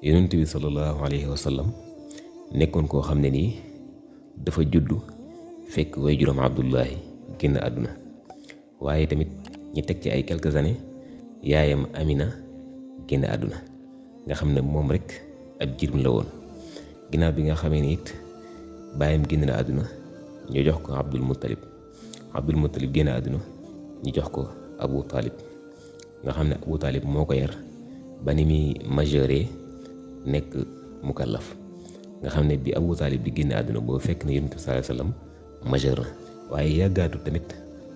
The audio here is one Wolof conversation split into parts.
yonent bi sallallahu alayhi wa sallam nekkoon koo xam ne nii dafa juddu fekk way juróom Abdullahi génn àdduna waaye tamit ñi teg ci ay quelques années yaayam Amina génn àdduna nga xam ne moom rek ab jirim la woon. ginnaaw bi nga xamee ni it baayam génn na àdduna ñu jox ko Abdul Muttalib génn àdduna ñu jox ko Abu Talib nga xam ne Abu Talib moo ko yar ba ni muy majeure nekk mukallaf nga xam ne bi Abu Talib di génn àdduna boo fekk na Yonent bi sallallahu alayhi wasallam majeur na waaye yàggaatu tamit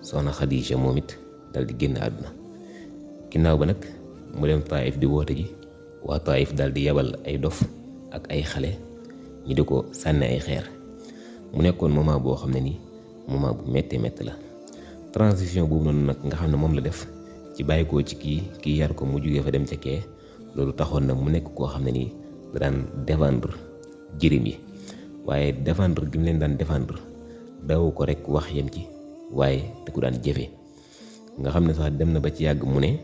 soxna Xadija moom it dal di génn àdduna. ginnaaw ba nag mu dem Taif di woote ji waa Taif dal di yebal ay dof ak ay xale ñi di ko sànni ay xeer mu nekkoon moment boo xam ne nii moment bu méttee métti la. transition boobu noonu nag nga xam ne moom la def ci bàyyi ko ci kii yar ko mu jugee fa dem ca kee loolu taxoon na mu nekk koo xam ne nii da daan défendre jirim yi waaye défendre gi mu leen daan défendre daw ko rek wax yem ci waaye te ku daan jëfe nga xam ne sax dem na ba ci yàgg mu ne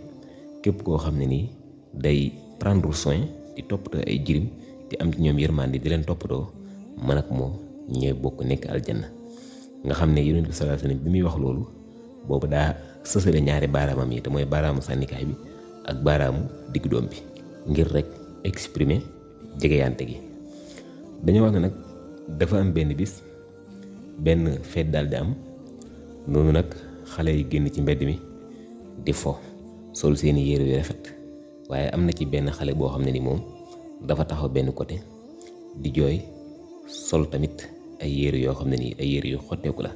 képp koo xam ne nii day prendre soin di toppatoo ay jirim di am ci ñoom yërmande di leen toppatoo man ak moom ñooy bokk nekk aljanna nga xam ne Yonent bi sallallahu alayhi wasallam bi muy wax loolu boobu daa sësale ñaari baaraamam yi te mooy baaraamu sànnikaay bi ak baaraamu diggu doom bi ngir rek exprimer jegeyante gi. dañoo wax ne nag dafa am benn bis benn feet daal di am noonu nag xale yi génn ci mbedd mi di fo sol seeni yére yu rafet waaye am na ci benn xale boo xam ne ni moom dafa taxaw benn côté di jooy sol tamit ay yére yoo xam ne nii ay yére yu xotteeku la.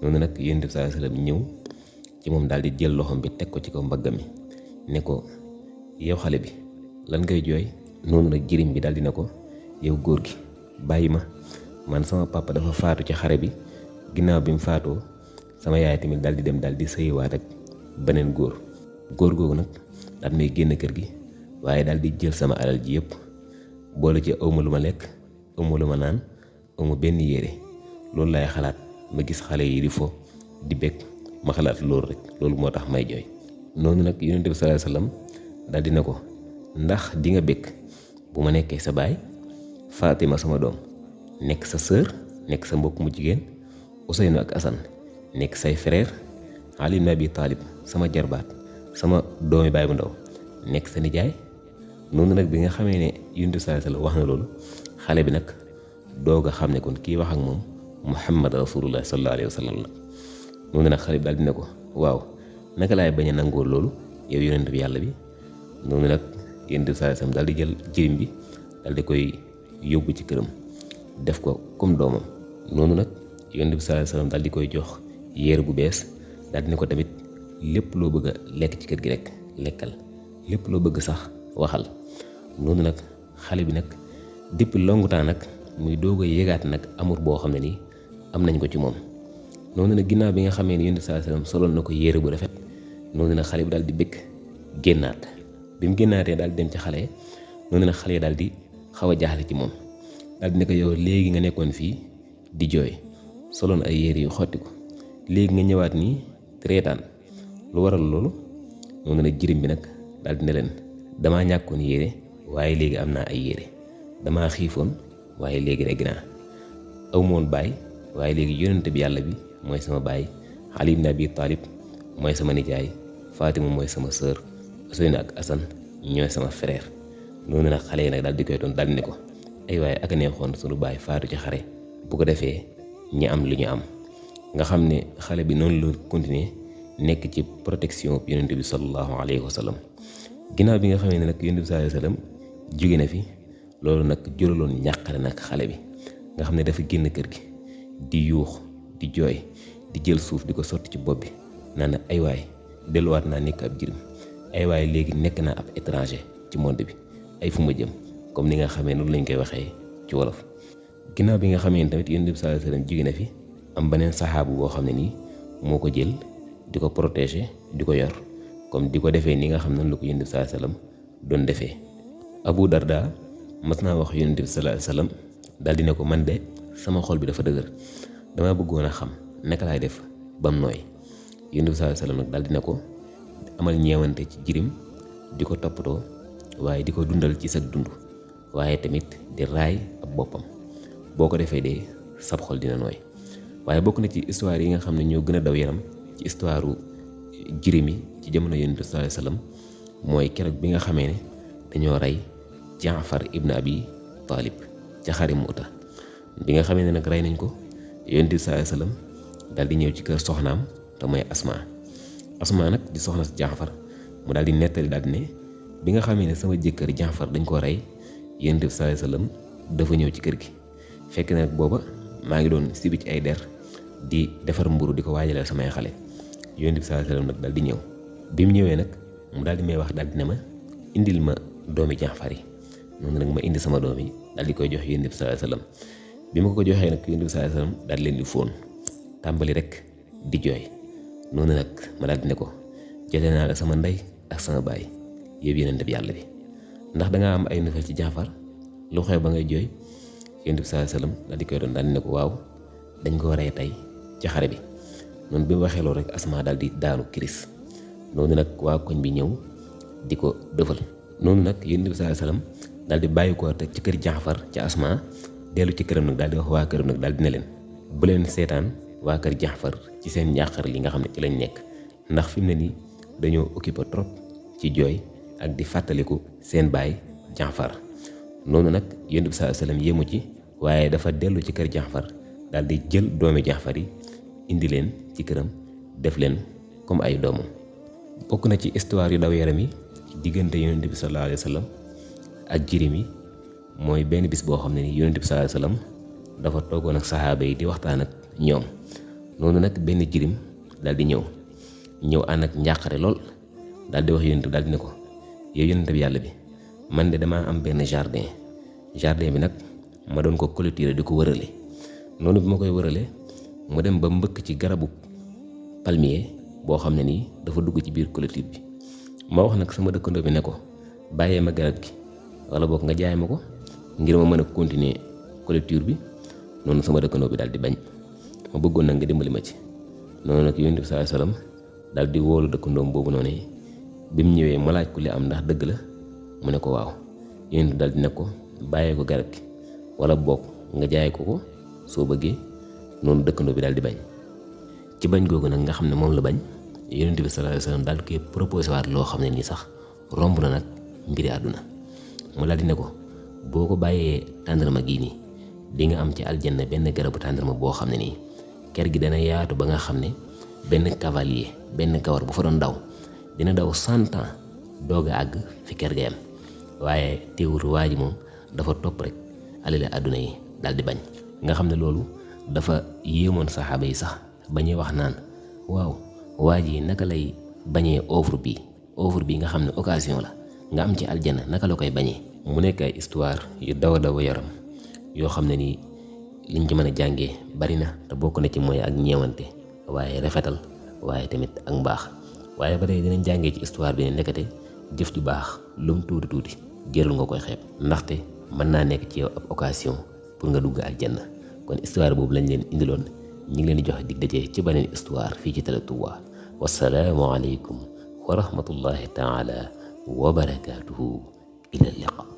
noonu nag Yonent bi sallallahu alayhi wasallam ñëw ci moom daal di jël loxoom bi teg ko ci kaw mbaggam mi ne ko yow xale bi lan ngay jooy. noonu nag jirim bi daal di ne ko yow góor gi bàyyi ma man sama papa dafa faatu ci xare bi ginnaaw bi mu faatoo sama yaay tamit daal di dem daal di sëyiwaat ak beneen góor googu nag daal may génn kër gi waaye daal di jël sama alal ji yëpp boole ci awma lu ma lekk awma lu ma naan awma benn yére loolu laay xalaat ma gis xale yi di fo di bekk ma xalaat loolu rek loolu moo tax may jooy. noonu nag Yonent bi sallallahu alayhi wasallam daal di ne ko ndax di nga bekk bu ma nekkee sa baay Fatima sama doom nekk sa sœur nekk sa mbokk mu jigéen Ousseynou ak Assane nekk say frère Ali ibn Abi Talib sama jarbaat sama doomi baay bu ndaw nekk sa nijaay. noonu nag bi nga xamee ne Yonent bi sallallahu alayhi wasallam wax na loolu xale bi nag doog a xam ne kon kii wax ak moom Muhammad rasulullah sallallahu alayhi wasallam la. noonu nag xale bi daal dina ko waaw naka laay bañ a nangoo loolu yow yonent bi yàlla bi. noonu nag Yonent bi sallallahu alayhi wasallam daal di jël jirim bi daal di koy yóbbu ci këram def ko comme doomam. noonu nag Yonent bi sallallahu alayhi wasallam daal di koy jox yére bu bees daal di ne ko tamit lépp loo bëgg a lekk ci kër gi rek lekkal lépp loo bëgg sax waxal. noonu nag xale bi nag depuis longtemps nag muy doog a yégaat nag amour boo xam ne nii am nañ ko ci moom. noonu nag ginnaaw bi nga xamee ne Yonent bi sallallahu alayhi wasallam soloon na ko yére bu rafet noonu nag xale bi daal di bëgg génnaat bi mu génnaatee daal di dem ci xale noonu nag xale yi daal di xaw a jaaxle ci moom daal di ne ko yow léegi nga nekkoon fii di jooy soloon ay yére yu xotti ko léegi nga ñëwaat nii reetaan lu waral loolu. noonu nag jirim bi nag daal di ne leen damaa ñàkkoon yére waaye léegi am naa ay yére damaa xiifoon waaye léegi rek naa aw moon baay waaye léegi Yonent bi yàlla bi mooy sama baay Ali ibn Abi Talib mooy sama nijaay Fatima mooy sama sœur Ousseynou ak Assane ñooy sama frère. noonu nag xale yi nag daal di koy doon daal di ne ko ay waaye ak a neexoon sunu baay faatu ci xare bu ko defee ñi am lu ñu am. nga xam ne xale bi noonu la continuer nekk ci protection Yonent bi sallallahu alayhi wa sallam. ginnaaw bi nga xamee ne nag Yonent bi sallallahu alayhi wa sallam jóge na fi loolu nag juraloon njàqare nag xale bi nga xam ne dafa génn kër gi di yuux di jooy di jël suuf di ko sotti ci bopp bi naan ay waay delluwaat naa nekk ab jirim ay waay léegi nekk naa ab étranger ci monde bi ay fu ma jëm comme ni nga xamee noonu lañ koy waxee ci wolof. ginnaaw bi nga xamee ne tamit Yonent bi sallallahu alayhi wa sallam jóge na fi am beneen saxaabu boo xam ne nii moo ko jël di ko protéger di ko yor comme di ko defee ni nga xam ne la ko Yonent bi sallallahu alayhi wa sallam doon defee. Abu Darda mas naa wax Yonent bi sallallahu alayhi wa sallam daal di ne ko man de sama xol bi dafa dëgër dama bëggoon a xam naka laay def bam nooy. Yonent bi sallallahu alayhi wa sallam nag daal di ne ko amal ñeewante ci jirim di ko toppatoo waaye di ko dundal ci sa dund waaye tamit di raay ab boppam boo ko defee de sab xol dina nooy. waaye bokk na ci histoire yi nga xam ne ñoo gën a daw yaram ci histoire jirim yi ci jamono Yonent bi sallallahu alayhi wasallam mooy keroog bi nga xamee ne dañoo rey Jaafar ibn Abi Talib ca xare Mu'ta. bi nga xamee ne nag rey nañ ko Yonent bi sallallahu alayhi wasallam daal di ñëw ci kër soxnaam te mooy Asma nag di soxna si Jaafar mu daal di nettali daal di ne bi nga xamee ne sama jëkkër Jaafar dañ koo rey Yonent bi sallallahu alayhi wasallam dafa ñëw ci kër gi fekk nag booba maa ngi doon sibi ci ay der di defar mburu di ko waajalal samay xale. Yonent bi sallallahu alayhi wasallam nag daal di ñëw bi mu ñëwee nag mu daal di may wax daal di ne ma indil ma doomi Jaafar yi noonu nag ma indi sama doom yi daal di koy jox Yonent bi sallallahu alayhi wasallam bi ma ko joxee nag Yonent bi sallallahu alayhi wasallam daal di leen di fóon tàmbali rek di jooy noonu nag ma daal di ne ko jotee naa la sama ndey ak sama baay yow Yonent bi yàlla bi ndax dangaa am ay nouvelle ci Jaafar lu xew ba ngay jooy. Yonent bi sallallahu alayhi wasallam daal di koy doon daal di ne ko waaw dañ ko rey tey ci xare bi noonu bi mu waxee loolu rek Asma daal di daanu kiris noonu nag waa koñ bi ñëw di ko dëfal noonu nag Yonent bi sallallahu alayhi wasallam daal di bàyyi ko ci kër Jaafar ca Asma dellu ci këram nag daal di wax waa këram nag daal di ne leen bu leen seetaan waa kër Jaafar ci seen njàqar li nga xam ne ci lañ nekk ndax fi mu ne nii dañoo occupé trop ci jooy ak di fàttaliku seen baay Jaafar. noonu nag Yonent bi sallallahu alayhi wasallam yéemu ci waaye dafa dellu ci kër Jaafar daal di jël doomi Jaafar yi indi leen ci këram def leen comme ay doomam. bokk na ci histoire yu daw yaram yi diggante Yonent bi sallallahu alayhi wasallam ak jirim yi mooy benn bis boo xam ne ni Yonent bi sallallahu alayhi wasallam dafa toogoon ak saxaaba yi di waxtaan ak ñoom noonu nag benn jirim daal di ñëw ànd ak njàqare lool daal di wax Yonent bi daal di ne ko yow Yonent bi yàlla bi man de damaa am benn jardin bi nag ma doon ko clôturer di ko wërale noonu bi ma koy wërale mu dem ba mbëkk ci garabu palmier boo xam ne nii dafa dugg ci biir clôture bi ma wax nag sama dëkkandoo bi ne ko bàyyee ma garab gi wala boog nga jaay ma ko ngir ma mën a continuer clôture bi noonu sama dëkkandoo bi daal di bañ ma bëggoon nag nga dimbali ma ci noonu nag Yonent bi sallallahu alayhi wasallam daal di wóolu dëkkandoom boobu noonu bi mu ñëwee ma laaj ko li am ndax dëgg la mu ne ko waaw Yonent bi daal di ne ko bàyyee ko garab gi wala boog nga jaay ko soo bëggee noonu dëkkandoo bi daal di bañ ci bañ googu nag nga xam ne moom la bañ Yonent bi sallallahu alayhi wasallam daal koy proposé waat loo xam ne nii sax romb na nag mbiri àdduna mu daal di ne ko boo ko bàyyee tàndarma gii nii di nga am ci aljanna benn garabu tàndarma boo xam ne nii kër gi dana yaatu ba nga xam ne benn cavalier benn kawar bu fa doon daw dina daw 100 ans doog a àgg fi kër ga yam waaye teewul waa ji moom dafa topp rek alale àdduna yi daal di bañ nga xam ne loolu dafa yéemoon saxaaba yi sax bañuy wax naan waaw waa ji naka lay bañee offre bi nga xam ne occasion la nga am ci aljanna naka la koy bañee. mu nekk ay histoire yu daw yaram yoo xam ne nii liñ ci mën a jàngee bari na te bokk na ci mooy ak ñeewante waaye rafetal waaye tamit ak mbaax waaye ba tey dinañ jàngee ci histoire bi ne nekkate jëf ju baax lum tuuti jërul nga koy xeeb ndaxte mën naa nekk ci yow ab occasion pour nga dugg aljanna. kon histoire boobu lañ leen indiloon ñu ngi leen di jox dig daje ci beneen histoire fii ci Télé Touba wassalaamu aleykum wa rahmatullahi taala wa barakaatuhu ila liqa.